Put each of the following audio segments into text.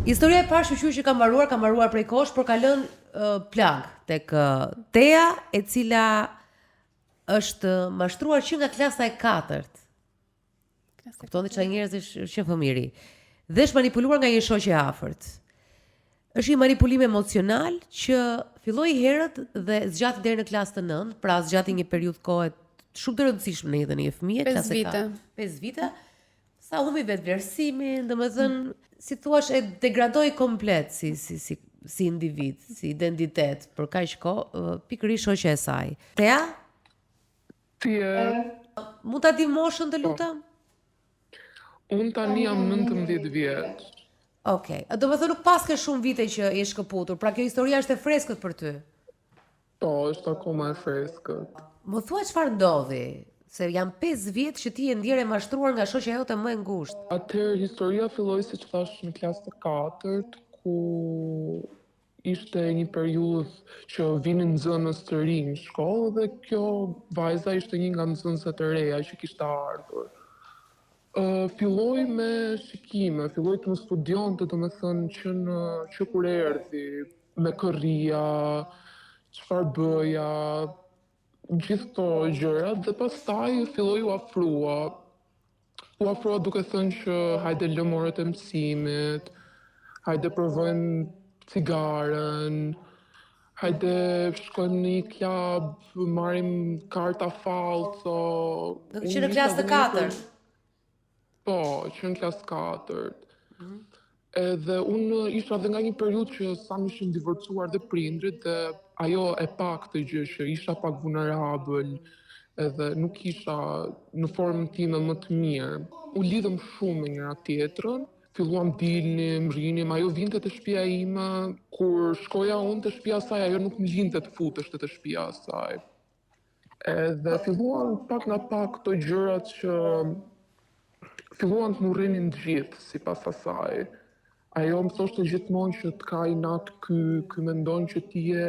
Historia e parë shyqyr që ka mbaruar, ka mbaruar prej kohësh, por ka lënë uh, plagë tek uh, Tea, e cila është mashtruar që nga klasa e katërt. Kuptoni çfarë njerëzish që fëmijëri. Dhe është manipuluar nga një shoqe e afërt. Është një manipulim emocional që filloi herët dhe zgjati deri në klasë të 9, pra zgjati një periudhë kohe shumë të rëndësishme në jetën e një fëmije, klasë 5 vite. 5 vite. Sa humbi vetëvlerësimin, domethënë, mm. si thua, e degradoi komplet si si si si individ, si identitet për kaq kohë, pikërisht shoqja e saj. Tea? Si je? Mund ta di moshën të po. lutem? Unë tani jam 19 vjeç. Okej. Okay. Domethënë nuk paske shumë vite që je shkëputur, pra kjo historia është e freskët për ty. Po, është akoma e freskët. Më thuaj çfarë ndodhi, se janë 5 vjet që ti je ndjerë e mashtruar nga shoqja jote më e ngushtë. Atëherë historia filloi siç thashë në klasë të katërt, ku Ishte një periudhë që vinin nxënës të rinj në shkollë dhe kjo vajza ishte një nga nxënëset e reja që kishte ardhur. Filloi me shikime, filloi të më studionte, domethënë që në që kur erdhi, me kë rrija, çfarë bëja, gjithë këto gjërat dhe pastaj filloi u afrua. U afrua duke thënë që hajde lëmë orët e mësimit, hajde provojmë cigaren, hajde shkojmë në një klub, marrim karta fallco. Do të që në klasë të katërt. Po, që në klasë katërt. Mhm. Edhe unë isha dhe nga një periudhë që sa më ishin divorcuar dhe prindrit dhe ajo e pa këtë gjë që isha pak vulnerabël edhe nuk isha në formën time më të mirë. U lidhëm shumë me njëra tjetrën, filluam dilnim, rrinim, ajo vinte te shtëpia ime, kur shkoja unë te shtëpia e saj, ajo nuk më linte të futeshe te shtëpia e saj. Edhe filluan pak nga pak këto gjërat që filluan të më urrenin të gjithë sipas asaj. Ajo më thoshte gjithmonë që të ka inat ky, ky mendon që ti je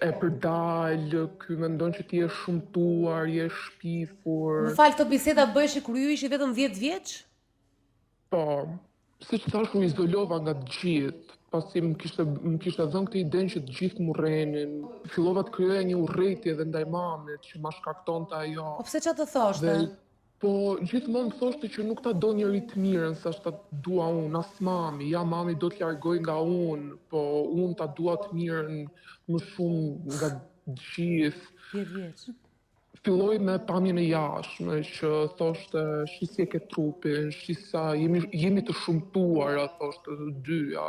e përdalë, ky mendon që ti je shëmtuar, je shpifur. Më fal, këto biseda bëheshin kur ju ishit vetëm 10 vjeç? Po, siç thashë u izolova nga të gjithë, pasi më kishte më kishte dhënë këtë idenë që të gjithë më urrenin. Fillova të krijoja një urrejtje edhe ndaj mamit që ma shkaktonte ajo. Po pse ça të thoshte? Dhe po gjithmonë më thoshte që nuk ta do njeri të mirën sa ç'ta dua unë, as mami, ja mami do të largojë nga unë, po unë ta dua të mirën më shumë nga të gjithë. 10 vjeç. Filloi me pamjen e jashtme që thoshte shi si e ke trupin, shi sa jemi jemi të shëmtuara, thoshte të dyja,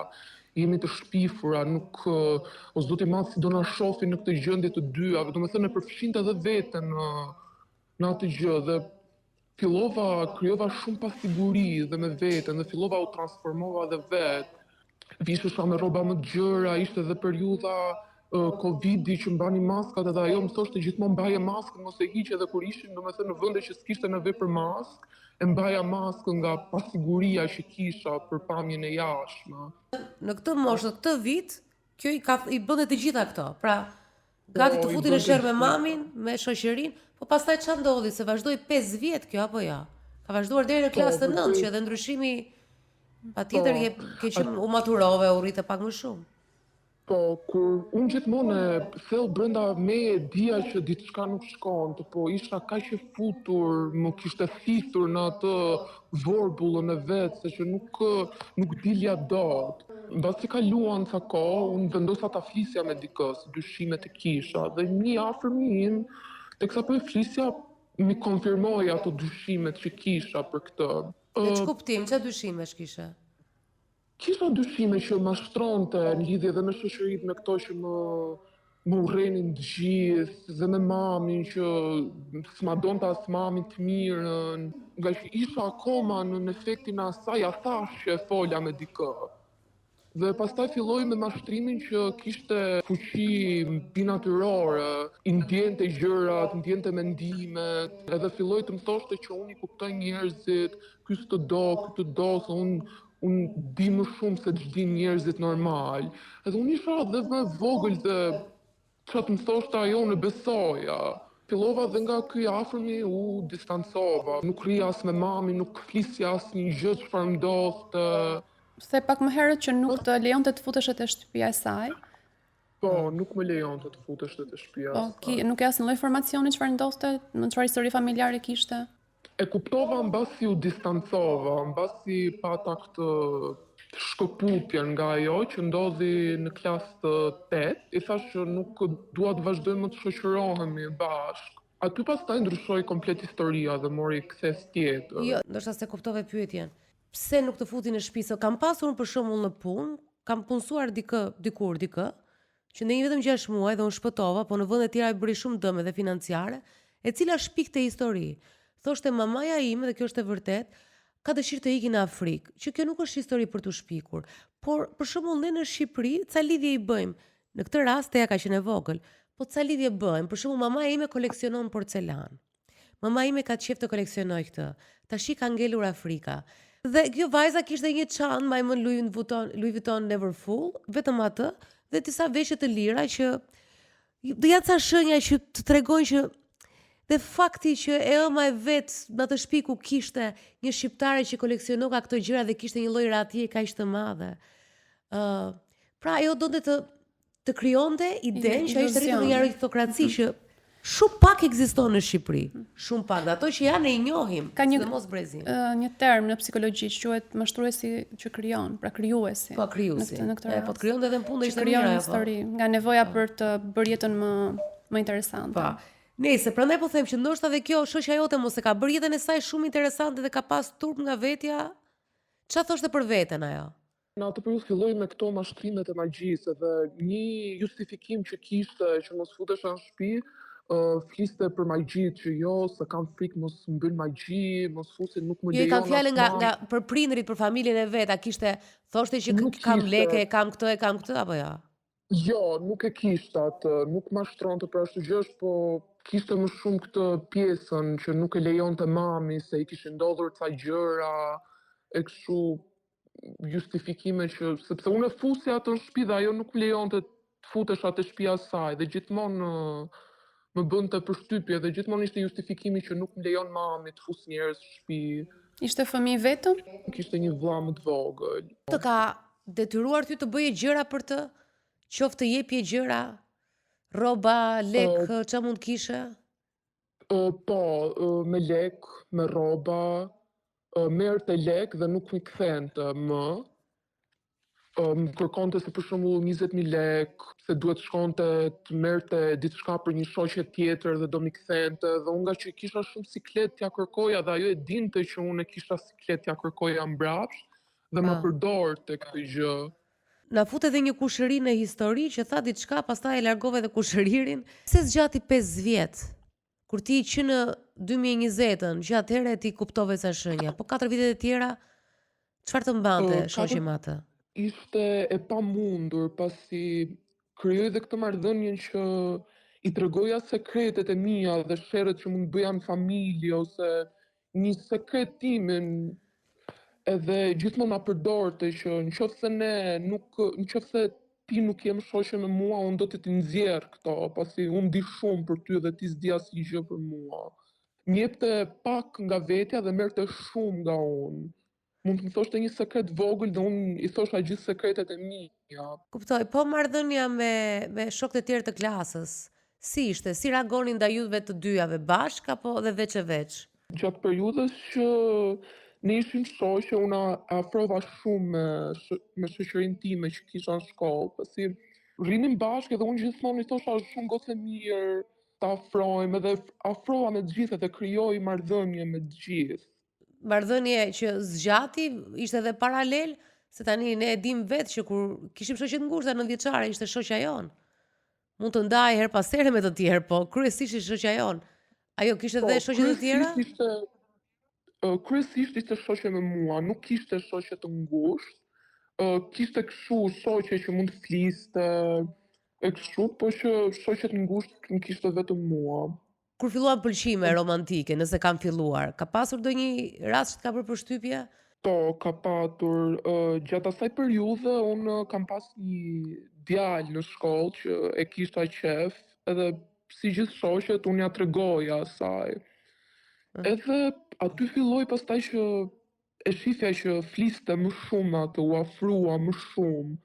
jemi të shpifura, nuk o zot i madh si do na shohin në këtë gjendje të dyjave, domethënë e përfshinte edhe veten në në atë gjë dhe Fillova, krijova shumë pasiguri dhe me veten dhe fillova u transformova dhe vetë. Vishesha me rroba më të gjëra, ishte dhe periudha Covidi që mbanim maskat edhe ajo më thoshte gjithmonë mbaje maskën, mos e hiq edhe kur ishim domethënë në vende që s'kishte nevojë për maskë, e mbaja maskën nga pasiguria që kisha për pamjen e jashtme. Në këtë moshë, në këtë vit, kjo i ka i bënte të gjitha këto. Pra, Gati të po, futi në sherr me mamin, me shoqërinë, po pastaj ça ndodhi se vazhdoi 5 vjet kjo apo jo? Ka vazhduar deri në po, klasë të 9 që edhe ndryshimi patjetër po, je ke që u maturove, u rrite pak më shumë. Po, kur unë gjithmonë e thellë brenda meje dija që diçka nuk shkonte, po isha kaq e futur, më kishte thithur në atë vorbullën e vet, se që nuk, nuk dilja dot. Mbasi kaluan ca kohë, unë vendosa ta flisja me dikë, se dyshimet e kisha, dhe një i afërmi im, teksa po e flisja, m'i konfirmoi ato dyshimet që kisha për këtë. Në ç'kuptim, ça dyshimesh kishe? Kisha dyshime që mashtronte në lidhje dhe me shoqëritë, me këto që më më urrenin të gjithë dhe me mamin që s'ma donte as mami të mirën, ngaqë isha akoma nën efektin e asaj, ia thashë që e fola me dikë. Dhe pastaj filloi me mashtrimin që kishte fuqi mbinatyrore, i ndjente gjërat, ndjente mendimet, edhe filloi të më thoshte që unë i kuptoj njerëzit, ky s'të do, ky të do, se unë unë di më shumë se ç'dinë njerëzit normal. Edhe unë isha dhe më e vogël dhe ça të më thoshte ajo unë e besoja. Fillova dhe nga ky i afërmi u distancova. Nuk rrija as me mamin, nuk flisja asnjë gjë çfarë ndodhte. The pak më herët që nuk të lejonte të futeshe te shtëpia e saj. Po, nuk më lejonte të futeshe te shtëpia e po, saj. Po, ki, nuk ke asnjë lloj informacioni çfarë ndodhte, në çfarë histori familjare kishte? E kuptova mbasi u distancova, mbasi pata këtë shkëputjen nga ajo që ndodhi në klasë të tetë, i thashë që nuk dua të vazhdojmë më të shoqërohemi bashkë. Aty pastaj ndryshoi komplet historia dhe mori kthesë tjetër. Jo, ndoshta s'e kuptove pyetjen. Pse nuk të futi në shtëpi? Se kam pasur unë për shembull në punë, kam punësuar dikë, dikur dikë, që ndenji vetëm 6 muaj dhe unë shpëtova, po në vende të tjera i bëri shumë dëme dhe financiare, e cila shpikte histori. Thoshte mamaja ime, dhe kjo është e vërtetë, ka dëshirë të iki në Afrikë, që kjo nuk është histori për t'u shpikur. Por, për shembull, ne në Shqipëri, ca lidhje i bëjmë. Në këtë rast Tea ka qenë e vogël, po ca lidhje bëjmë. Për shembull, mamaja ime koleksionon porcelan. Mama ime ka qejf të koleksionojë këtë. Tashi ka ngelur Afrika. Dhe kjo vajza kishte një çantë, mbaj mend Louis Vuitton, Louis Vuitton Neverfull, vetëm atë dhe disa veshje të lira që do janë ca shenja që të tregojnë që dhe fakti që e ëma e vet në atë shtëpi ku kishte një shqiptare që koleksionoka këto gjëra dhe kishte një lloj rahatie kaq të madhe. Ë, uh, pra ajo donte të të krijonte idenë që ajo ishte rritur në një aristokraci mm -hmm. që shumë pak ekziston në Shqipëri. Shumë pak. Dhe ato që janë ne i njohim, Ka një, sidomos brezin. Një term në psikologji që quhet mashtruesi që krijon, pra krijuesi. Po krijuesi. Në këtë, në këtë rast. Po të krijonte edhe në punë ishte mirë ajo. Po. Histori, nga nevoja po. për të bërë jetën më më interesante. Po. Nëse prandaj po them që ndoshta dhe kjo shoqja jote mos e ka bërë jetën e saj shumë interesante dhe ka pas turp nga vetja. Çfarë thoshte për veten ajo? Në atë periudhë filloi me këto mashtrimet e magjisë dhe një justifikim që kishte që mos futesha në shtëpi, fliste për magjitë që jo, se kam frikë mos më bëjnë magji, mos fusin, nuk më lejon. Jo, i kam fjalën nga nga për prindërit, për familjen e vet, a kishte thoshte që nuk kam lekë, kam këtë, e kam këtë apo jo? Jo, nuk e kishte atë, nuk mashtronte për ashtu gjësh, po kishte më shumë këtë pjesën që nuk e lejonte mami se i kishin ndodhur ca gjëra e kështu justifikime që sepse unë e fusja atë në shtëpi dhe ajo nuk më lejonte të futesha te shtëpia e saj dhe gjithmonë më bënte përshtypje dhe gjithmonë ishte justifikimi që nuk më lejon mami të fus njerëz në shtëpi. Ishte fëmijë vetëm? Kishte një vëlla më të vogël. Të ka detyruar ty të bëje gjëra për të, qoftë të jepje gjëra, rroba, lek, uh, ça mund të kishe? Uh, po, uh, me lek, me rroba, uh, merrte lek dhe nuk m'i kthente më. Më kërkonte si për shembull 20000 lek, se duhet shkonte të merrte diçka për një shoqe tjetër dhe do m'i kthente dhe unë ngaqë kisha shumë siklet t'ia kërkoja dhe ajo e dinte që unë e kisha siklet t'ia kërkoja mbrapsht dhe ma përdorte këtë gjë. Na fute edhe një kushëri në histori që tha diçka pastaj e largove edhe kushëririn. Pse zgjati 5 vjet? Kur ti që në 2020-ën, që atëherë ti kuptove ca shenja, po 4 vitet e tjera çfarë të mbante shoqe me atë? Ishte e pamundur pasi krijoi dhe këtë marrëdhënien që i tregoja sekretet e mia dhe sherret që mund të bëja në familje ose një sekret timin edhe gjithmonë ma përdorte që në qoftë se ne nuk, në qoftë se ti nuk je më shoqe me mua, unë do të t'i nxjerr këto, pasi unë di shumë për ty dhe ti s'di asnjë gjë për mua. Më jepte pak nga vetja dhe merrte shumë nga unë. Mund të më thoshte një sekret vogël dhe unë i thosha gjithë sekretet e mia. Kuptoj, po marrëdhënia me me shokët e tjerë të klasës, si ishte, si reagonin ndaj juve të dyjave bashkë apo dhe veç e veç? Gjatë periudhës që ne ishim shoqe, unë e afrova shumë me me shoqërinë time që kisha në shkollë, pasi rrinim bashkë edhe unë gjithmonë i thosha është shumë gocë e mirë, të afrojmë edhe afrova me të gjithë edhe krijoi marrëdhënie me të gjithë. Marrëdhënie që zgjati, ishte edhe paralel, se tani ne e dim vetë që kur kishim shoqe të ngushta nëntëvjeçare, ishte shoqja jonë. Mund të ndahej herë pas here me të tjerë, po kryesisht ishte shoqja jonë. Ajo kishte po, dhe shoqe të tjera? Kryesisht ishte kryesisht ishte shoqe me mua, nuk kishte shoqe të ngushtë. Kishte kështu shoqe që mund të fliste e kështu, po që shoqe të ngushtë më kishte vetëm mua. Kur filluan pëlqime romantike, nëse kanë filluar, ka pasur ndonjë rast që të ka bërë përshtypje? Po, ka patur. Gjatë asaj periudhe unë kam pas një djalë në shkollë që e kisha qejf, edhe si gjithë shoqet unë ja tregoja asaj. Edhe aty filloi pastaj që. E shifja që fliste më shumë me atë, u afrua më shumë.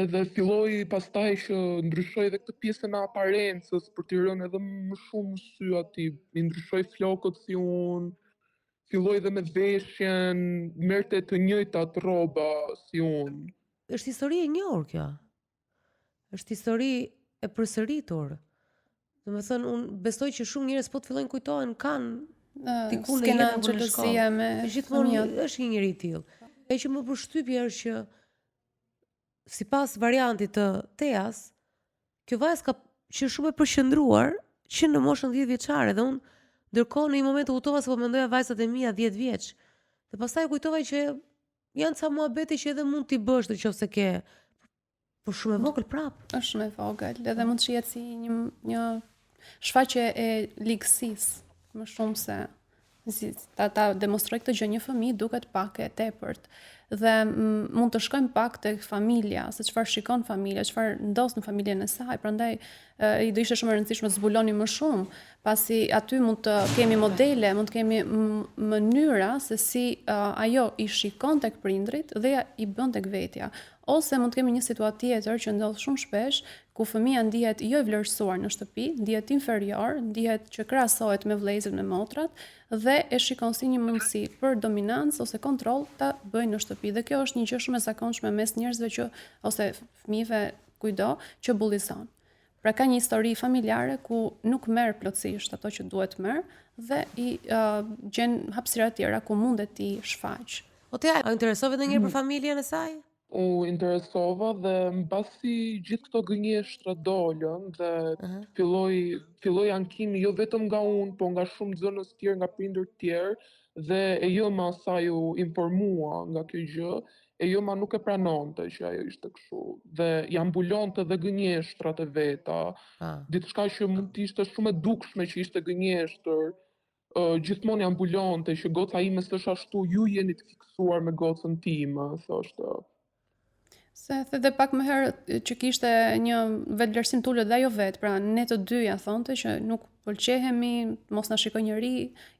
Edhe filloi pastaj që ndryshoi edhe këtë pjesën e aparencës për t'i rënë edhe më shumë në sy atij, i ndryshoi flokët si unë, filloi edhe me veshjen, merrte të njëjtat rroba si unë. Është histori e njohur kjo. Është histori e përsëritur. Domethënë, unë besoj që shumë njerëz po të fillojnë kujtohen kanë diku në jetën apo në shkollë. Me gjithmonë është një njeri i tillë. E që më përshtypje është që sipas variantit të Teas, kjo vajzë ka qenë shumë e përqendruar që në moshën 10 vjeçare dhe unë ndërkohë në një moment u hutova se po mendoja vajzat e mia 10 vjeç. Dhe pastaj kujtova që janë ca muhabete që edhe mund t'i bësh në qoftë se ke Po shumë e vogël prap. Është shumë e vogël, edhe mund të shihet si një një shfaqje e ligësisë, më shumë se si ta ta demonstroj këtë gjë një fëmijë duket pak e tepërt. Dhe mund të shkojmë pak tek familja, se çfarë shikon familja, çfarë ndodh në familjen e saj. Prandaj i do ishte shumë e rëndësishme të zbulonim më shumë, pasi aty mund të kemi modele, mund të kemi mënyra se si uh, ajo i shikon tek prindrit dhe ja, i bën tek vetja. Ose mund të kemi një situatë tjetër që ndodh shumë shpesh, ku fëmija ndihet jo i vlerësuar në shtëpi, ndihet inferior, ndihet që krahasohet me vëllezërit, me motrat dhe e shikon si një mundësi për dominancë ose kontroll ta bëjë në shtëpi. Dhe kjo është një gjë shumë e zakonshme mes njerëzve që ose fëmijëve kujdo që bullizon. Pra ka një histori familjare ku nuk merr plotësisht ato që duhet të merr dhe i uh, gjen hapësira të tjera ku mundet t'i shfaq. O Tea, a u interesove ndonjëherë për familjen e saj? U interesova dhe mbasi gjithë këto gënjeshtra dolën dhe uh -huh. filloi filloi ankimi jo vetëm nga unë, po nga shumë nxënës tjerë, nga prindër të tjerë dhe e jëma e saj u informua nga kjo gjë e jëma nuk e pranonte që ajo ishte kështu dhe ia mbulonte dhe gënjeshtrat e veta. Ah. Diçka që mund të ishte shumë e dukshme që ishte gënjeshtër, uh, gjithmonë ia mbulonte që goca ime s'është ashtu, ju jeni të fiksuar me gocën time, thoshte. Se the dhe pak më herët që kishte një vetëvlerësim të ulët dhe ajo vetë, pra ne të dyja thonte që nuk pëlqehemi, mos na shikojë njeri,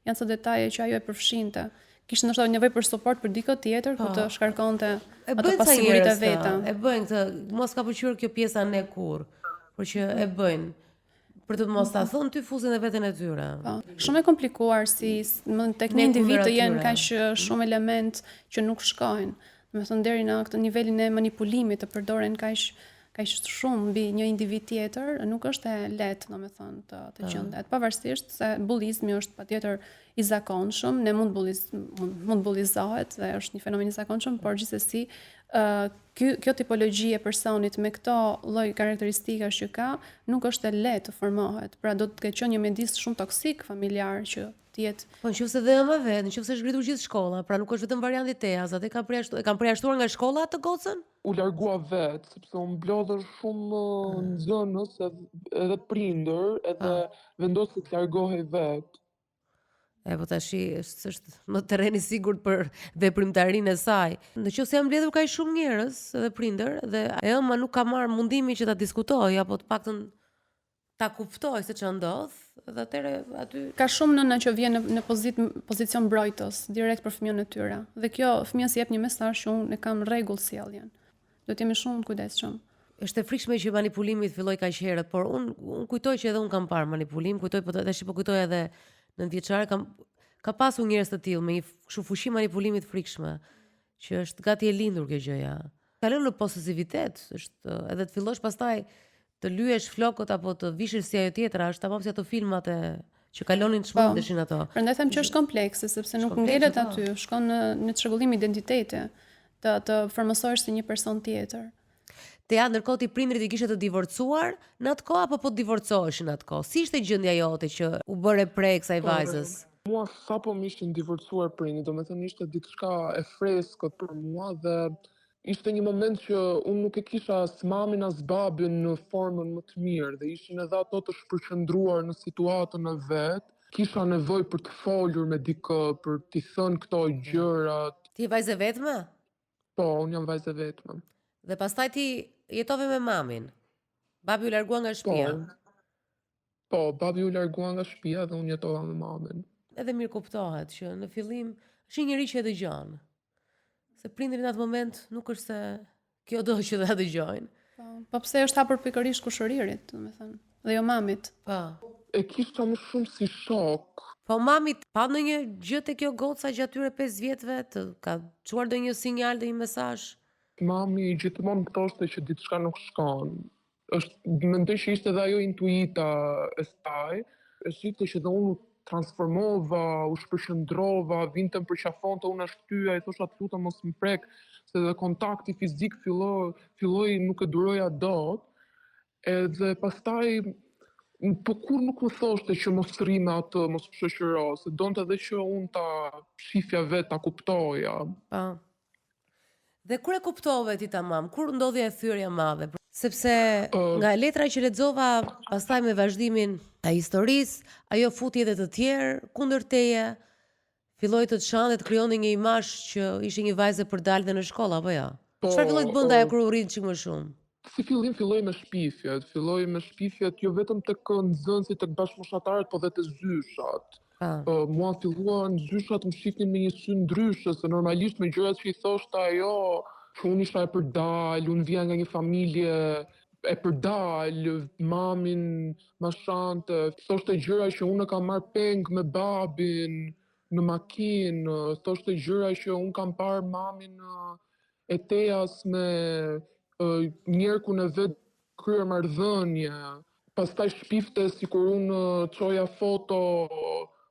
janë ca detaje që ajo e përfshinte. Kishte ndoshta nevojë për suport për dikë tjetër ku të po. shkarkonte ato pasiguritë e veta. E bëjnë këtë, mos ka pëlqyer kjo pjesa ne kurrë, por që e bëjnë për të mos ta thënë ty fusin dhe veten e tyre. Po, shumë e komplikuar si më tek një individ të jenë kaq shumë element që nuk shkojnë. Domethënë deri në këtë nivelin e manipulimit të përdoren kaq kaq shumë mbi një individ tjetër, nuk është e lehtë, domethënë, të të gjendet. Pavarësisht se bullizmi është patjetër i zakonshëm, ne mund bulliz mund, mund bullizohet dhe është një fenomen i zakonshëm, por gjithsesi ë uh, ky kjo tipologji e personit me këto lloj karakteristikash që ka, nuk është e lehtë të formohet. Pra do të ketë qenë një mjedis shumë toksik familjar që të jetë Po në qoftë se dhe ëma vetë, në qoftë se është ngritur gjithë shkolla, pra nuk është vetëm varianti Teas, atë e kanë përjashtuar, e kanë përjashtuar nga shkolla atë gocën? U largua vetë, sepse u mblodhën shumë nxënës edhe, edhe prindër, edhe vendosi të largohej vetë. E po tashi është është më terren i sigurt për veprimtarinë e saj. Në qoftë se janë mbledhur kaq shumë njerëz edhe prindër dhe e ëma nuk ka marrë mundimin që ta diskutojë apo të paktën ta kuptojë se çfarë ndodh, dhe atëherë aty ka shumë nëna që vjen në në pozit pozicion mbrojtës direkt për fëmijën e tyre. Dhe kjo fëmijës i jep një mesazh që unë e kam rregull sjelljen. Duhet të jemi shumë të kujdesshëm. Është e frikshme që manipulimi të fillojë kaq herët, por unë un kujtoj që edhe unë kam parë manipulim, kujtoj po tash po kujtoj edhe në vjeçare kam ka pasur njerëz të tillë me një kështu fuqi manipulimi të frikshme, që është gati e lindur kjo gjëja. Kalon në posesivitet, është edhe të fillosh pastaj të lyesh flokët apo të vishesh si ajo tjetra, është tamam si ato filmat e që kalonin çmendeshin po, ato. Prandaj them që është komplekse sepse nuk ngelet po. aty, shkon në në çrregullim identiteti, të të formësohesh si një person tjetër. Tea ndërkohë ti prindërit i kishe të divorcuar në atë kohë apo po divorcoheshin në atë kohë? Si ishte gjendja jote që u bëre pre e kësaj po, vajzës? Mua sapo më ishin divorcuar prindërit, domethënë ishte diçka e freskët për mua dhe Ishte një moment që unë nuk e kisha as mamin as babin në formën më të mirë dhe ishin edhe ato të shpërqendruar në situatën e vet. Kisha nevojë për të folur me dikë, për t'i thënë këto gjërat. Ti je vajzë e vetme? Po, unë jam vajzë e vetme. Dhe pastaj ti jetove me mamin. Babi u largua nga shtëpia. Po. Po, babi u largua nga shtëpia dhe unë jetova me mamin. Edhe mirë kuptohet që në fillim. Është një njeri që e dëgjon. Se prindërit në atë moment nuk është se kjo do që ta dëgjojnë. Po, po pse është hapur pikërisht kushëririt, domethënë, dhe jo mamit. Po. E kisha më shumë si shok. Po mami pa ndonjë gjë te kjo goca gjatë tyre 5 vjetëve, të ka çuar ndonjë sinjal, ndonjë mesazh? Mami gjithmonë më thoshte që diçka nuk shkon. Është mendoj që ishte edhe ajo intuita e saj, e shihte që dhe unë u transformova, u shpërqendrova, vinte më përqafonte, unë e shtyja, i thosha të lutem mos më prek, se dhe kontakti fizik fillo, filloi nuk e duroja dot. Edhe pastaj po kur nuk më thoshte që mos rri me atë, mos më shoqëro, se donte edhe që unë ta shifja vetë, ta kuptoja. Po. Dhe kur e kuptove ti tamam, kur ndodhi ajo thyerja e madhe? Sepse nga letra që lexova pastaj me vazhdimin e historisë, ajo futi edhe të tjerë kundër teje, filloi të të shanë dhe të krijonte një imazh që ishe një vajzë e përdalë dhe në shkollë apo jo? Po, Çfarë filloi të bënte ajo kur u rrit çik më shumë? Si fillim filloi me shpifjet, filloi me shpifjet jo vetëm tek nxënësit, tek bashkëmoshatarët, po dhe te zyshat. Po. Mua filluan zyshat më shihnin me një sy ndryshe, se normalisht me gjërat që i thoshte ajo, që unë isha e përdalë, unë vija nga një familje e përdalë, mamin ma shante, thoshte gjëra që unë e kam marrë peng me babin në makinë, thoshte gjëra që unë kam parë mamin e Teas me njerkun e vet kryer marrëdhënie, pastaj shpifte sikur unë çoja foto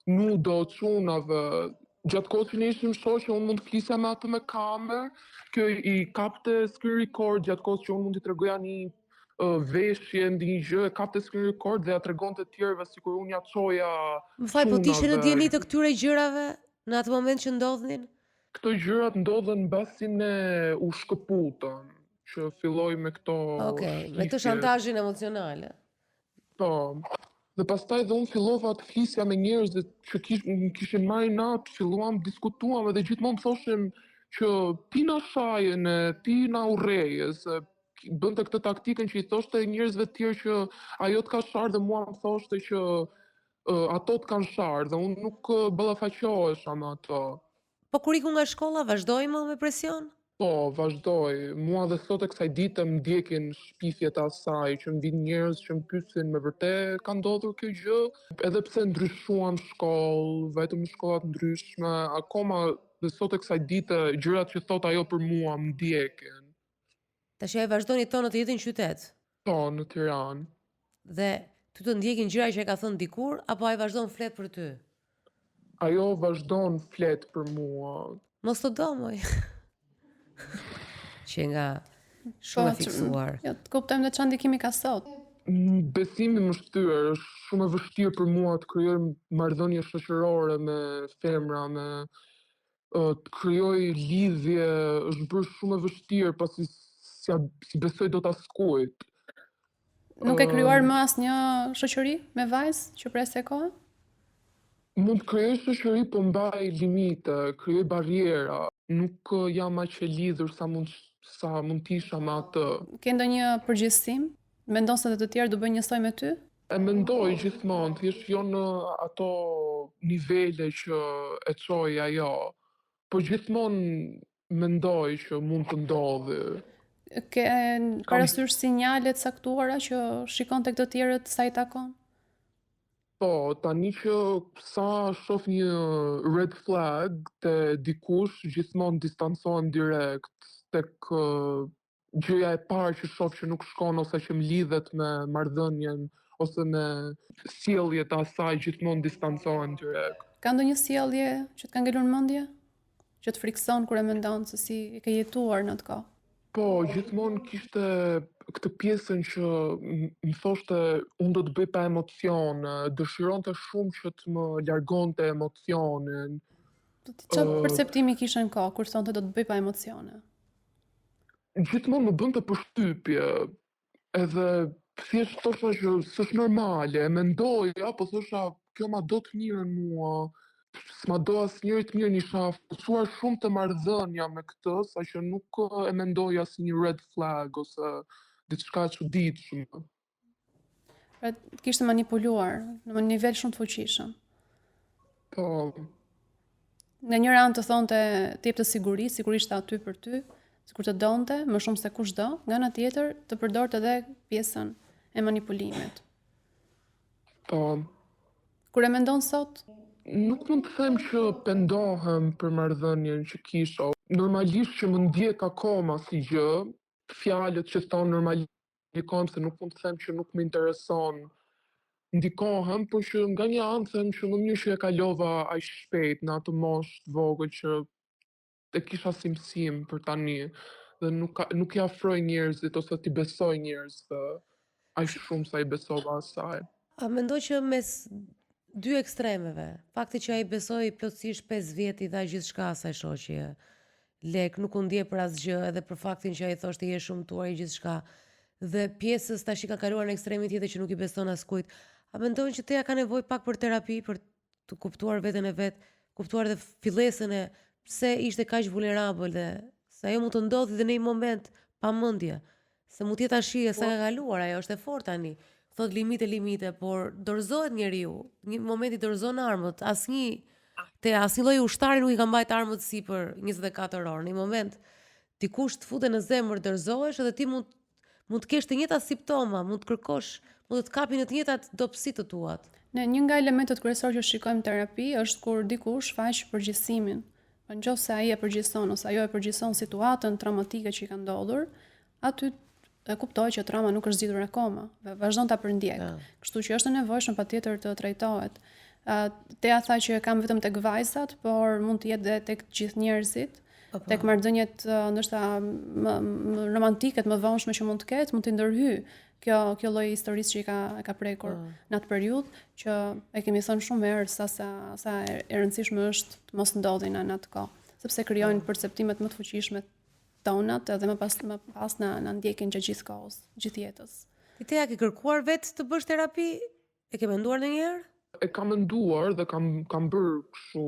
nudo çunave. Gjatë kohës që ne ishim shoqe, unë mund të flisja me atë me kamerë, kjo i kapte screen record gjatë kohës që unë mund t'i tregoja një veshje, ndonjë gjë, e kapte screen record dhe ja tregonte të tjerëve sikur unë ja çoja Më fal, po ti ishe në çunave. dijeni të këtyre gjërave në atë moment që ndodhnin? Këto gjërat ndodhën mbasi ne u shkëputëm, që filloi me këto Okej, me këtë shpifjet. shantazhin emocional. ë? Po. Dhe pastaj dhe unë fillova të flisja me njerëzit që kish, më kishin marrë inat, filluam diskutuam edhe gjithmonë thoshim që ti na shaje ne, ti na urreje, se bënte këtë taktikën që i thoshte njerëzve të tjerë që ajo të ka sharë dhe mua më thoshte që uh, ato të kanë sharë dhe unë nuk uh, ballafaqohesha me ato. Po kur iku nga shkolla, vazhdoi më me presion? Po, vazhdoi. Mua dhe sot e kësaj dite më ndjekin shpifjet e asaj, që më vinë njerëz që më pyesin me vërtet ka ndodhur kjo gjë, edhe pse ndryshuam shkollë, vajtëm në shkolla të ndryshme, akoma dhe sot e kësaj dite gjërat që thot ajo për mua më ndjekin. Tash ajo vazhdon jeton në të njëjtin qytet. Po, në Tiranë. Dhe ty të ndjekin gjëra që e ka thënë dikur apo ai vazhdon flet për ty? Ajo vazhdon flet për mua. Mos të do moj. Që nga shumë e Po, që- fiksuar. Jo, të kuptojmë dhe çfarë ndikimi ka sot. Besimi më është thyer, është shumë e vështirë për mua të krijoj marrëdhënie shoqërore me femra, me ë, të krijoj lidhje, është bërë shumë e vështirë pasi s'ja si besoj dot askujt. Nuk e krijuar më asnjë shoqëri me vajzë që pres e kohë? Mund të krijoj shoqëri, po mbaj limite, krijoj barriera. Nuk ë, jam aq e lidhur sa mund sa mund të isha me atë. Ke ndonjë përgjithësim? Mendon se dhe të tjerë do bëjnë njësoj me ty? E mendoj gjithmonë, thjesht jo në ato nivele që e çoi ajo, po gjithmonë mendoj që mund të ndodhi. Ke parasysh sinjale të caktuara që shikon tek të tjerët sa i takon? Po, tani që sa shoh një red flag te dikush, gjithmonë distancohem direkt tek ë, gjëja e parë që shoh që nuk shkon ose që më lidhet me marrëdhënien ose me sjelljet e asaj, gjithmonë distancohem direkt. Ka ndonjë sjellje që të ka ngelur në mendje? Që të frikson kur e mendon se si e ke jetuar në atë kohë? Po, gjithmonë kishte këtë pjesën që m- më thoshte unë do të bëj pa emocione, dëshironte shumë që të më largonte emocionin. Po ti çfarë perceptimi kishe në kohë kur thonte do të bëj pa emocione? Gjithmonë më bënte përshtypje, edhe thjesht thosha që s'është normale, e mendoja, po thosha kjo ma do të mirën mua, s'ma do asnjëri të mirën, isha fokusuar shumë te marrëdhënia me këtë, saqë nuk ë, e mendoja si një red flag ose diçka e çuditshme. Pra të kishte manipuluar në një nivel shumë të fuqishëm. Po. Nga njëra anë të thonte, të jepte siguri, sikur ishte aty për ty, sikur të donte, më shumë se kushdo, nga ana tjetër të përdorte edhe pjesën e manipulimit. Po. Kur e mendon sot? Nuk mund të them që pendohem për marrëdhënien që kisha. Normalisht që më ndjek akoma si gjë, fjalët që thonë normalisht ndikohem se nuk mund të them që nuk më intereson. Ndikohem, por që nga një anë them që më mirë që e kalova aq shpejt në atë moshë të vogël që e kisha si mësim për tani dhe nuk ka, nuk i afroj njerëzit ose t'i besoj njerëzve aq shumë sa i besova asaj. A mendoj që mes dy ekstremeve, fakti që ai besoi plotësisht 5 vjet i dha gjithçka asaj shoqje, lek, nuk u ndje për asgjë, edhe për faktin që ai thoshte je shëmtuar i gjithçka. Dhe pjesës tash i ka kaluar në ekstremin tjetër që nuk i beson askujt. A mendon që Tea ka nevojë pak për terapi për të kuptuar veten e vet, kuptuar dhe fillesën e pse ishte kaq vulnerabël dhe se ajo mund të ndodhi dhe në një moment pa mendje. Se mund të jetë tash e sa ka kaluar, ajo është e fortë tani. Thot limite, limite, por dorëzohet njeriu. Një moment i dorëzon armët, asnjë te asnjë lloj ushtari nuk i ka mbajt armët sipër 24 orë. Në një moment dikush të futet në zemër, dorëzohesh edhe ti mund mund të kesh të njëjtat simptoma, mund të kërkosh, mund të të kapin në të njëjtat dobësi të tuat. Ne një nga elementët kryesorë që shikojmë në terapi është kur dikush shfaq përgjithësimin. Pra në qoftë se ai e përgjithëson ose ajo e përgjithëson situatën traumatike që i ka ndodhur, aty e kuptoj që trauma nuk është zgjidhur akoma, dhe vazhdon ta përndjek. Ja. Kështu që është e nevojshme patjetër të trajtohet. Uh, Tea tha që e kam vetëm tek vajzat, por mund të jetë dhe tek gjithë njerëzit, po, po. tek marrëdhëniet ndoshta më, më romantike, më vonshme që mund të ketë, mund të ndërhyjë kjo kjo lloj historisë që i ka e ka prekur mm. në atë periudhë që e kemi thënë shumë herë sa sa sa e rëndësishme është të mos ndodhin në atë kohë, sepse krijojnë mm. perceptimet më të fuqishme tonat edhe më pas më pas na na ndjekin gjatë gjithë kohës, gjithë jetës. Ti Tea ke kërkuar vetë të bësh terapi? E ke menduar ndonjëherë? E kam menduar dhe kam kam bërë kështu,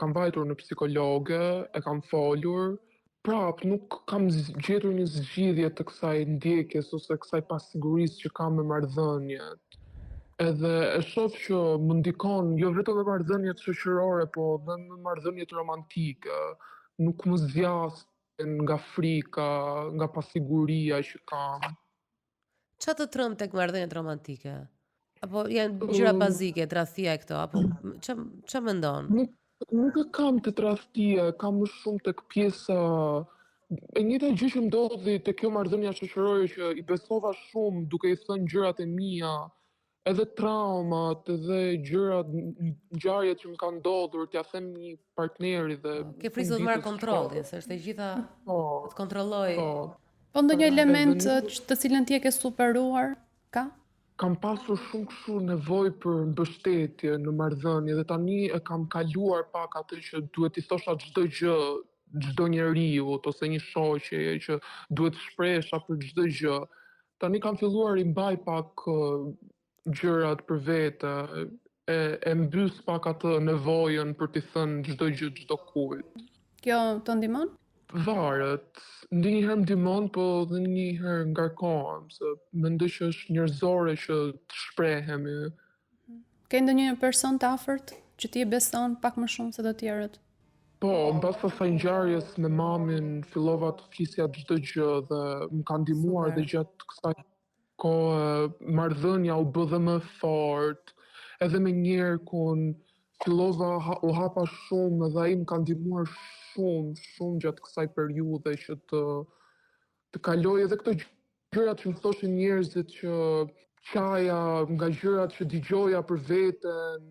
kam vajtur në psikologe, e kam folur, prap nuk kam gjetur një zgjidhje të kësaj ndjekjes ose kësaj pasigurisë që kam me marrëdhëniet. Edhe e shoh që më ndikon jo vetëm me marrëdhëniet shoqërore, po dhe me marrëdhëniet romantike. Nuk më zgjasin nga frika, nga pasiguria që kam. Ça të tremb tek marrëdhëniet romantike? Apo janë gjëra bazike, tradhtia e këto, apo ça ça mendon? Nuk nuk e kam te tradhtia, e kam më shumë tek pjesa e njëjta gjë që ndodhi te kjo marrëdhënia shoqërore që i besova shumë duke i thënë gjërat e mia, edhe traumat, edhe gjërat, ngjarjet që më kanë ndodhur, t'ia them një partneri dhe po, ke frikë të marrë kontrollin, se është e gjitha po, të kontrolloj. Po. Po ndonjë element të cilën ti e ke superuar, ka? Kam pasur shumë kështu nevojë për mbështetje në marrëdhënie dhe tani e kam kaluar pak atë që duhet t'i thosha çdo gjë çdo njeriu ose një shoqeje që duhet të shprehesha për çdo gjë. Tani kam filluar i mbaj pak gjërat për vete, e, e mbys pak atë nevojën për t'i thënë çdo gjë çdo kujt. Kjo të ndihmon? Varet. Ndonjëherë më ndihmon, po dhe ndonjëherë ngarkohem, se mendoj që është njerëzore që të shprehemi. Ke ndonjë person të afërt që ti e beson pak më shumë se të tjerët? Po, mbas asaj ngjarjes me mamin fillova të flisja çdo gjë dhe më ka ndihmuar dhe gjatë kësaj kohe marrëdhënia u bë dhe më e fortë, edhe me njerkun fillova u hapa shumë dhe ai më ka ndihmuar shumë, shumë gjatë kësaj periudhe që të të kaloj edhe këto gjërat që më thoshin njerëzit që qaja nga gjërat që dëgjoja për veten,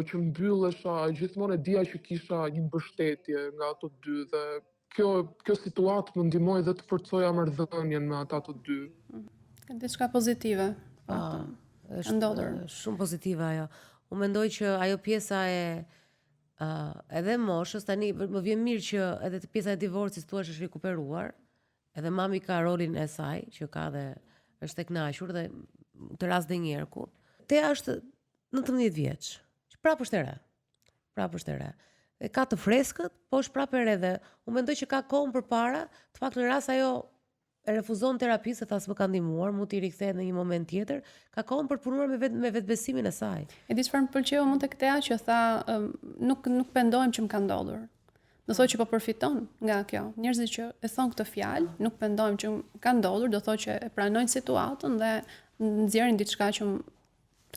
që mbyllesha, gjithmonë e dija që kisha një mbështetje nga ato dy dhe kjo kjo situatë më ndihmoi dhe të forcoja marrëdhënien me ata të dy. Ka diçka pozitive. Po, është ndodhur. Shumë pozitive ajo. Unë mendoj që ajo pjesa e uh, edhe moshës tani më vjen mirë që edhe te pjesa e divorcit thua është rikuperuar. Edhe mami ka rolin e saj që ka dhe është e kënaqur dhe të rast dhe njerku. Tea është 19 vjeç, që prapë është e re. Prapë është e re. E ka të freskët, po është prapë e re dhe unë mendoj që ka kohën përpara, të paktën në rast ajo e refuzon terapinë se tha s'më ka ndihmuar, mund t'i rikthehet në një moment tjetër, ka kohën për të punuar me vet me vetbesimin e saj. E di çfarë më pëlqeu më tek Tea që tha nuk nuk pendohem që më ka ndodhur. Do thotë që po përfiton nga kjo. Njerëzit që e thonë këtë fjalë, nuk pendohem që më ka ndodhur, do thotë që e pranojnë situatën dhe nxjerrin diçka që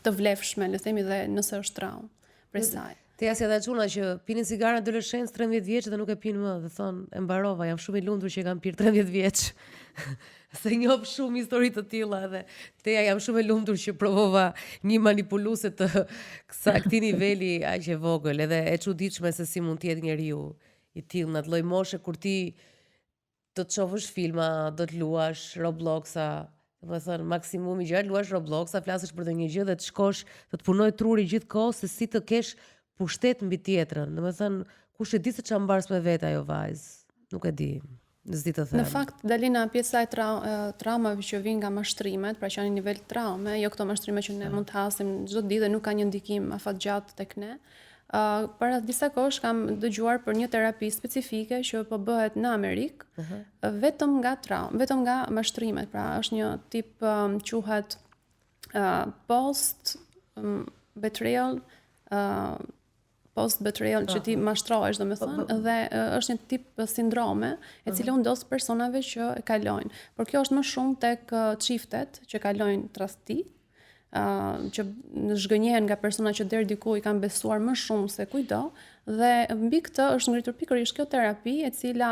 të vlefshme, le të themi dhe nëse është traumë prej saj. Tea si ata çuna që pinin cigare në adoleshencë 13 vjeç dhe nuk e pinë më dhe thonë e mbarova, jam shumë i lumtur që e kam pirë 13 vjeç. Se njoh shumë histori të tilla edhe Tea jam shumë e lumtur që provova një manipuluese të kësa këtij niveli aq e vogël edhe e çuditshme se si mund të jetë njeriu i tillë në atë lloj moshe kur ti do të shohësh filma, do të luash Robloxa, domethënë maksimumi gjë, luash Robloxa, flasësh për ndonjë gjë dhe të shkosh, të të punojë truri gjithë kohës se si të kesh pushtet mbi tjetrën. Domethënë, kush e di se ça mbart me vete ajo vajzë, nuk e di. S'di të them. Në fakt, Dalina, pjesa e tra traumave që vijnë nga mashtrimet, pra që janë në nivel traume, jo këto mashtrime që ne mund të hasim çdo ditë dhe nuk ka një ndikim afatgjatë tek ne, Uh, para disa kohësh kam dëgjuar për një terapi specifike që po bëhet në Amerikë, uh -huh. vetëm nga traum, vetëm nga mashtrimet, pra është një tip um, quhet uh, post um, betrayal uh, post betrayal që ti mashtrohesh, domethënë, po, po. dhe uh, është një tip sindrome e cila u ndodh personave që e kalojnë. Por kjo është më shumë tek çiftet që kalojnë tradhti, që zhgënjehen nga persona që deri diku i kanë besuar më shumë se kujdo dhe mbi këtë është ngritur pikërisht kjo terapi e cila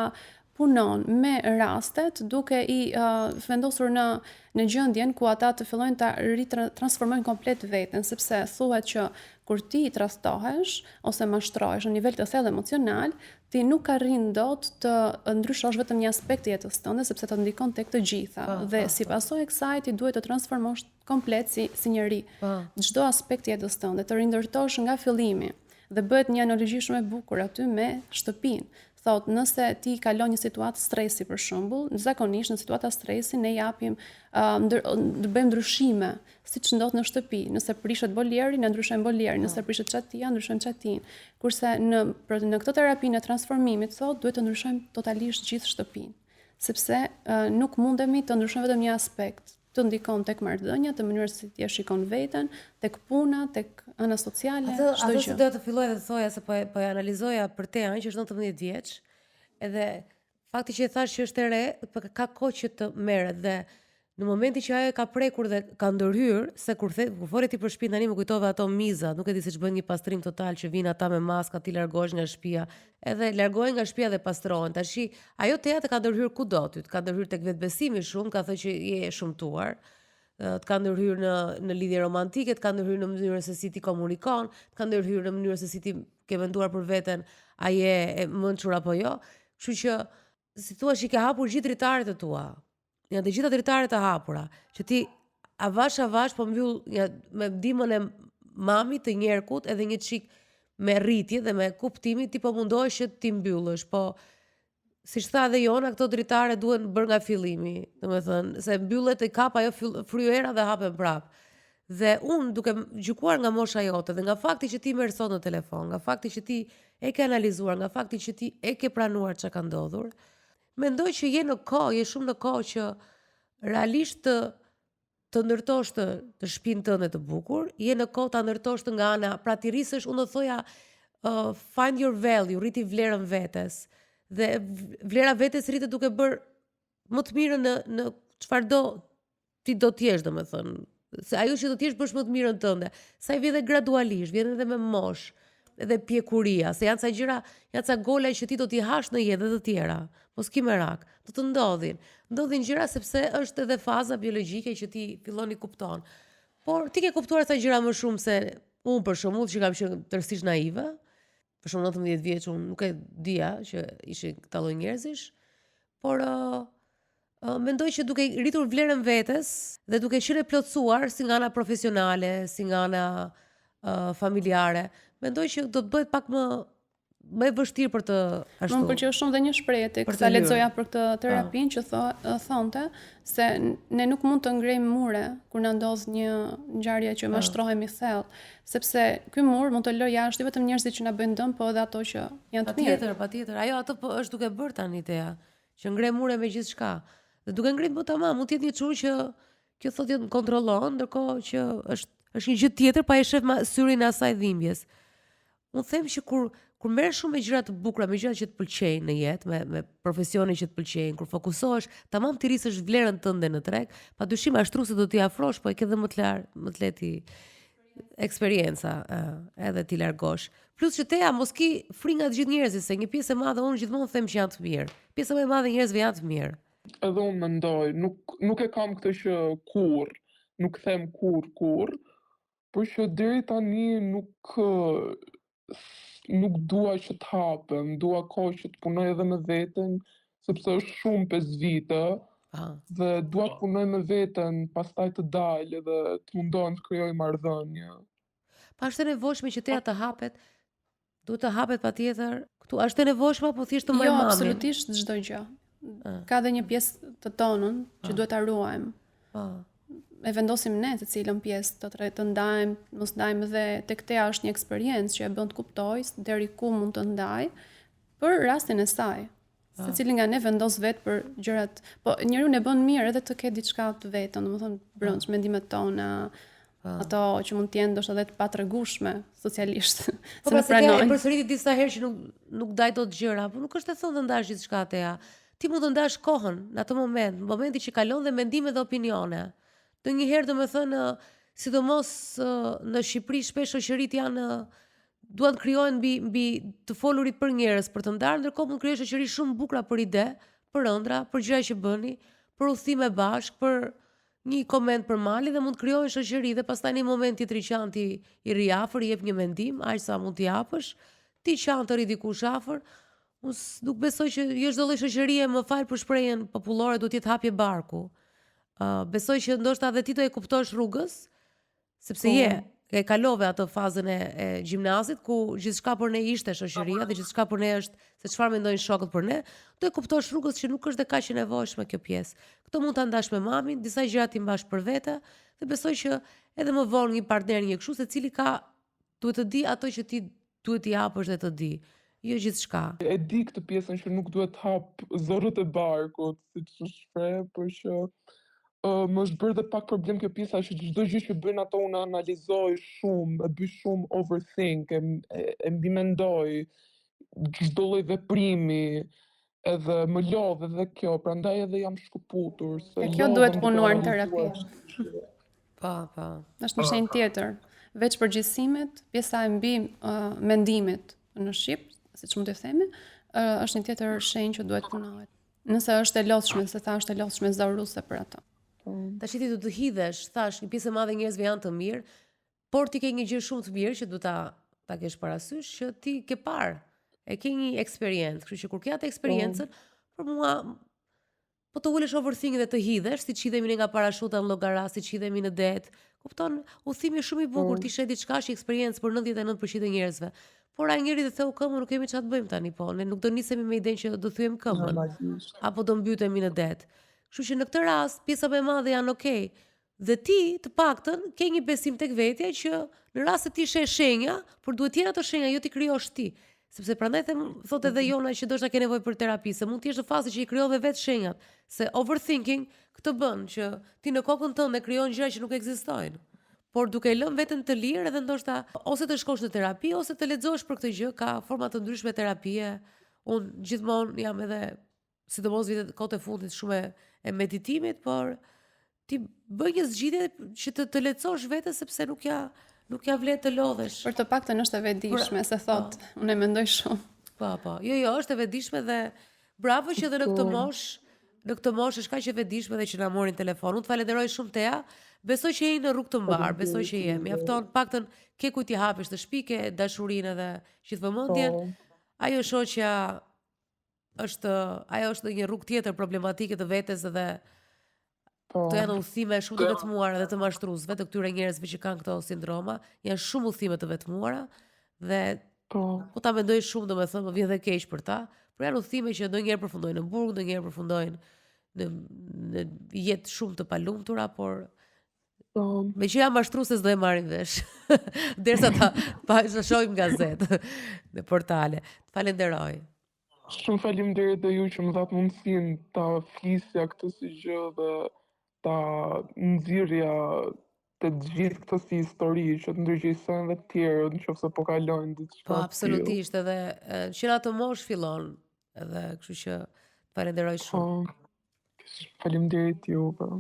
punon me rastet duke i uh, vendosur në në gjendjen ku ata të fillojnë ta ritransformojnë komplet veten, sepse thuhet që kur ti tradhtohesh ose mashtrohesh në nivel të thellë emocional, ti nuk arrin dot të ndryshosh vetëm një aspekt të jetës tënde sepse të ndikon tek të gjitha po, dhe po, si po. pasojë e kësaj ti duhet të transformosh komplet si si njeri. Çdo aspekt të jetës tënde të rindërtosh nga fillimi dhe bëhet një analogji shumë e bukur aty me shtëpinë. Thotë, nëse ti kalon një situatë stresi për shembull, zakonisht në situata stresi ne japim uh, ndër, bëjmë ndryshime siç ndodh në shtëpi, nëse prishet bolieri, ne ndryshojmë bolierin, nëse po. prishet çatia, ndryshojmë çatinë. Kurse në për në këtë terapinë e transformimit thotë duhet të ndryshojmë totalisht gjithë shtëpinë, sepse uh, nuk mundemi të ndryshojmë vetëm një aspekt të ndikon tek marrëdhënia, te mënyra se si ti e shikon veten, tek puna, tek ana sociale, çdo gjë. Atë se doja të filloja dhe të thoja se po e, po e analizoja për Tean që është 19 vjeç, edhe Fakti që e thashë që është e re, po ka kohë që të merret dhe në momentin që ajo e ka prekur dhe ka ndërhyrë, se kur the, kur fole ti për shtëpinë tani më kujtove ato mizat, nuk e di se ç'bën një pastrim total që vijnë ata me maska, ti largohesh nga shtëpia, edhe largohen nga shtëpia dhe pastrohen. Tashi ajo Tea të ka ndërhyrë kudo ty, të ka ndërhyrë tek vetbesimi shumë, ka thënë që je e shëmtuar, të ka ndërhyrë në në lidhje romantike, të ka ndërhyrë në mënyrën se si ti komunikon, të ka ndërhyrë në mënyrën se si ti ke menduar për veten, a je e mençur apo jo. Kështu që si thua që i ke hapur gjithë dritaret e tua. Janë të gjitha dritaret e hapura, që ti avash avash po mbyll ja, me ndihmën e mamit të njerkut edhe një çik me rritje dhe me kuptimin ti po mundohesh që t'i mbyllësh, po siç tha edhe Jona, këto dritare duhen bërë nga fillimi, domethënë, se mbyllet e kap ajo fryu era dhe hapen prap. Dhe unë duke gjykuar nga mosha jote dhe nga fakti që ti merr sot në telefon, nga fakti që ti e ke analizuar, nga fakti që ti e ke pranuar çka ka ndodhur, mendoj që je në kohë, je shumë në kohë që realisht të të ndërtosh të, të shpinë tënde të bukur, je në kohë ta ndërtosh të nga ana, pra t'i rrisësh, unë do thoja uh, find your value, rriti vlerën vetes. Dhe vlera vetes rritet duke bërë më të mirën në në çfarëdo ti do të jesh, domethënë, se ajo që do të jesh bësh më të mirën tënde. Sa i vjen edhe gradualisht, vjen edhe me moshë, edhe pjekuria, se janë ca gjëra, janë ca gola që ti do t'i hash në jetë dhe të tjera. Mos ki merak, do të ndodhin. Ndodhin gjëra sepse është edhe faza biologjike që ti fillon i kupton. Por ti ke kuptuar ca gjëra më shumë se unë për shembull që kam qenë tërësisht naive. Për shembull 19 vjeç unë nuk e dija që ishin këta lloj njerëzish, por uh, uh, mendoj që duke rritur vlerën vetes dhe duke qenë e plotësuar si nga ana profesionale, si nga ana uh, familjare, mendoj që do të bëhet pak më më e vështirë për të ashtu. Më pëlqeu shumë dhe një shprehje tek sa lexoja për këtë terapinë që tho, thonte se ne nuk mund të ngrejmë mure kur na ndodh një ngjarje që mashtrohemi thellë, sepse ky mur mund të lërë jashtë jo vetëm njerëzit që na bëjnë dëm, po edhe ato që janë të mirë. Patjetër, patjetër. Ajo atë po është duke bërë tani Tea, që ngre mure me gjithçka. Dhe duke ngrit po tamam, mund të jetë një çun që kjo thotë jo më kontrollon, ndërkohë që është është një gjë tjetër pa e shef me syrin e asaj dhimbjes. Unë them që kur kur merresh shumë me gjëra të bukura, me gjëra që të pëlqejnë në jetë, me me profesione që të pëlqejnë, kur fokusohesh, tamam ti rrisësh vlerën tënde në treg, padyshim mashtruesit do t'i afrosh, po e ke dhe më të lartë, më të lehtë eksperienca, edhe t'i largosh. Plus që Tea mos ki frikë nga të gjithë njerëzit, se një pjesë e madhe unë gjithmonë them që janë të mirë. Pjesa më e madhe e njerëzve janë të mirë. Edhe unë mendoj, nuk nuk e kam këtë që kurrë, nuk them kurrë kurrë, por që deri tani nuk nuk dua që të hapem, dua kohë që të punoj edhe me veten, sepse është shumë 5 vite, Ah. dhe dua të punoj me veten, pastaj të dal edhe të mundohem të krijoj marrëdhënie. Pa është e nevojshme që Tea të hapet, duhet të hapet patjetër. Këtu është e nevojshme apo thjesht të mbaj Jo, mamin? absolutisht çdo gjë. Ah. Ka dhe një pjesë të tonën që duhet ta ruajmë. Po. E vendosim ne se cilën pjesë të tre të ndajmë, mos ndajmë dhe tek Tea është një eksperiencë që e bën të kuptoj se deri ku mund të ndaj për rastin e saj. Secili nga ne vendos vetë për gjërat, po njeriu e bën mirë edhe të ketë diçka të vetën, domethënë brendsh mendimet tona, ato që mund të jenë ndoshta edhe të patregueshme socialisht, Po se pra nuk se Tea e pranojnë. përsëriti disa herë që nuk nuk ndaj dot gjëra, po nuk është e thënë të ndash gjithçka Tea. Ti mund të ndash kohën në atë moment, në momentin që kalon dhe mendime dhe opinione. Ndonjëherë domethënë, sidomos në Shqipëri shpesh shoqëritë janë duan të krijohen mbi mbi të folurit për njerëz për të ndarë, ndërkohë mund të krijosh shoqëri shumë bukura për ide, për ëndra, për gjëra që bëni, për udhëtime bashkë, për një koment për malin dhe mund të krijohen shoqëri dhe pastaj në një moment tjetri qan ti i rri afër, i jep një mendim, aq sa mund t'i japësh, ti qan të rri dikush afër. Unë nuk besoj që jo çdo lloj shoqërie, më fal për shprehjen popullore, duhet të jetë hapje barku. Uh, besoj që ndoshta edhe ti do e kuptosh rrugës, sepse Po. je e kalove atë fazën e, e gjimnazit ku gjithçka për ne ishte shoqëria dhe gjithçka për ne është se çfarë mendojnë shokët për ne, do e kuptosh rrugës që nuk është dhe kaq e nevojshme kjo pjesë. Këtë mund ta ndash me mamin, disa gjëra ti mbash për vete dhe besoj që edhe më vonë një partner një kështu secili ka duhet të di ato që ti duhet t'i japësh dhe të di, jo gjithçka. E di këtë pjesën që nuk duhet të hap zorrët e barkut, siç u shpreh, por që uh, më është bërë dhe pak problem kjo pjesa që çdo gjë që bëjnë ato unë analizoj shumë, e bëj shumë overthink, e, e, e mbimendoj çdo lloj veprimi, edhe më lodh edhe kjo, prandaj edhe jam shkëputur se E kjo duhet lodhem duke punuar në analizuar terapi. çdo gjë. Po, po. Është një shenjë tjetër. Veç përgjithësimit, pjesa e mbi uh, mendimit në shqip, siç mund të themi, uh, është një tjetër shenjë që duhet punohet. Nëse është e lodhshme, se tha është e lodhshme zauruese për ato. Po. Tash ti do të hidhesh, thash, një pjesë e madhe e njerëzve janë të mirë, por ti ke një gjë shumë të mirë që duhet ta ta kesh parasysh që ti ke parë, e ke një eksperiencë, kështu që kur ke atë eksperiencën, për mua po të ulesh overthinking dhe të hidhesh, siç hidhemi ne nga parashuta në Llogara, siç hidhemi në det. Kupton, udhëtimi është shumë i bukur, Po. ti sheh diçka është eksperiencë për 99% e njerëzve. Por ai njeri të theu këmbën, nuk kemi çfarë të bëjmë tani, po. Ne nuk do nisemi me idenë që do thyejmë këmbën Normalisht. apo do mbytemi në det. Kështu që në këtë rast pjesa më e madhe janë okay. Dhe ti të paktën ke një besim tek vetja që në rast se ti sheh shenja, por duhet të jenë ato shenja, jo ti krijosh ti. Sepse prandaj them, thotë edhe Jona që ndoshta ke nevojë për terapi, se mund të jesh në fazë që i krijon dhe vetë shenjat, se overthinking këtë bën që ti në kokën tënde krijon gjëra që nuk ekzistojnë. Por duke e lënë veten të lirë edhe ndoshta ose të shkosh në terapi ose të lexosh për këtë gjë, ka forma të ndryshme terapie. Unë gjithmonë jam edhe sidomos vitet kohët e fundit shumë e, e meditimit, por ti bëj një zgjidhje që të të lehtësosh veten sepse nuk ja nuk ja vlen të lodhesh. Për të paktën është e vetëdijshme, se thot, unë e mendoj shumë. Po, po. Jo, jo, është e vetëdijshme dhe bravo që edhe në këtë Po. moshë, në këtë moshë është kaq e vetëdijshme dhe që na morin telefon. Unë të falenderoj shumë Tea. Besoj që jeni në rrugë të mbar, besoj që je. Mjafton paktën ke kujt t'i hapesh të shtëpi, ke dashurinë edhe gjithë vëmendjen. Po. Ajo shoqja është ajo është në një rrugë tjetër problematike të vetes edhe Po. Këto janë udhëtime shumë të vetmuara dhe të mashtruesve të këtyre njerëzve që kanë këto sindroma, janë shumë udhëtime të vetmuara dhe Po. po ta mendoj shumë, domethënë, më vjen dhe keq për ta, por janë udhëtime që ndonjëherë përfundojnë në burg, ndonjëherë përfundojnë në në jetë shumë të palumtura, por Po. me që janë mashtruese s'do e marrin vesh. Derisa ta pa ta shohim gazetë në portale. Të falenderoj. Shumë faleminderit dhe ju që më dhatë mundësinë ta flisja këtë si gjë dhe ta nxirrja të gjithë këtë si histori që të ndërgjegjësojnë dhe të tjerët në qoftë se po kalojnë diçka Po të tillë. absolutisht edhe e, që në atë moshë fillon, edhe kështu që të falenderoj Po, shumë. faleminderit juve.